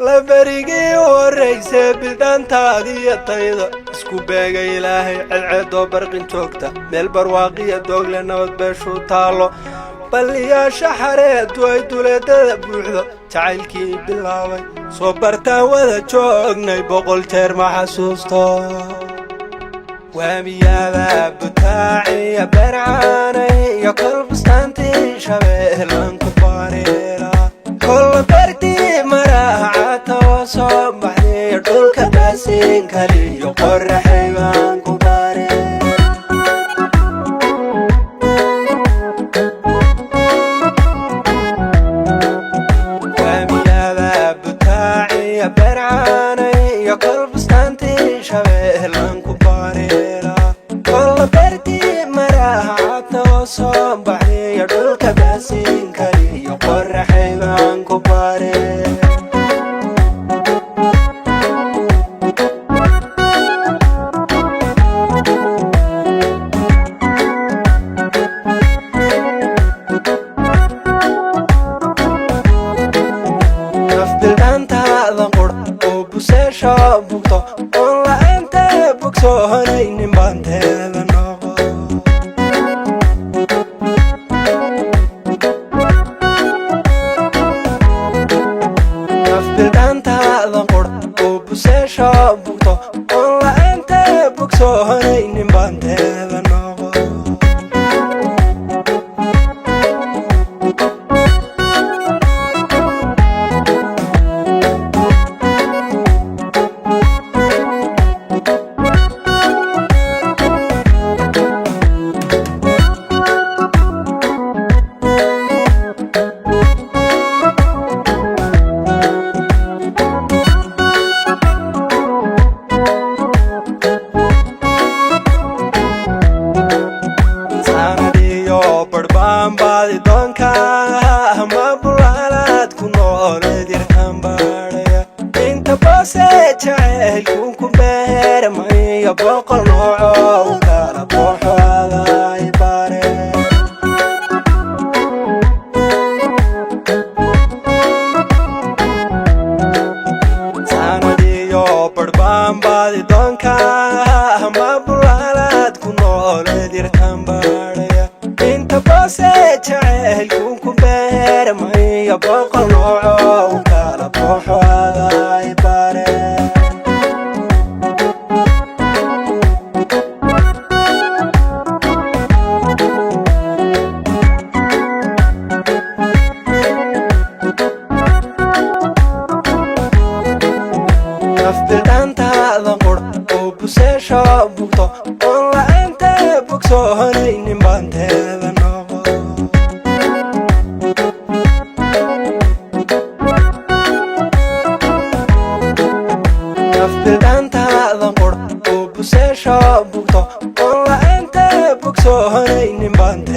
Labarigii horrayse bidhaantaadiyo tayda isku beega Ilaahay, cedceedoo barqin joogta, meel barwaaqiya doogle, nabad beeshuu taallo, balliyaasha xareedu ay duleedada buuxdo, jacaylkii bilaabay soo bartaan wada joognay, 100 jeer ma xasuusto. Waamiyaada butaaciya bercaanay iyo kolbustaantii Shabeelan ku bareera, kolla bartii maraacata oo soo baxday, dhulka baasin kaliyo qoraxay baan ku bare. Waamiyaada butaaciya bercaanay iyo kolbustaantii Shabeelan ku bareera, kolla bartii maraacata oo soo baxday, dhulka baasin kaliyo qoraxay baan ku bare. Nafbildhaantaada qur oo buseesha bugto oon la'aanta bogsoonaynin baanteeda noqo. Nafbildhaantaada qur oo buseesha bugto oon la'aanta bogsoonaynin baanteeda noqo. Sanadiyo barbaan baadi doonka ma bulaalaad ku nooleed yartaan baadhaya, inta boose jacaylku ku beermayo, 100 nooco u kala booxo aday bare. Sanadiyo barbaan baadi doonka ma bulaalaad ku nooleed yartaan baadhaya, inta boose jacaylku ku beermayo, 100 nooco u kala booxo aday bare. Nafbildhaantaada qur oo buseesha bugto oon la'aanta bogsoonaynin baanteeda noqo. Nafbildhaantaada qur oo buseesha bugto oon la'aanta bogsoonaynin baante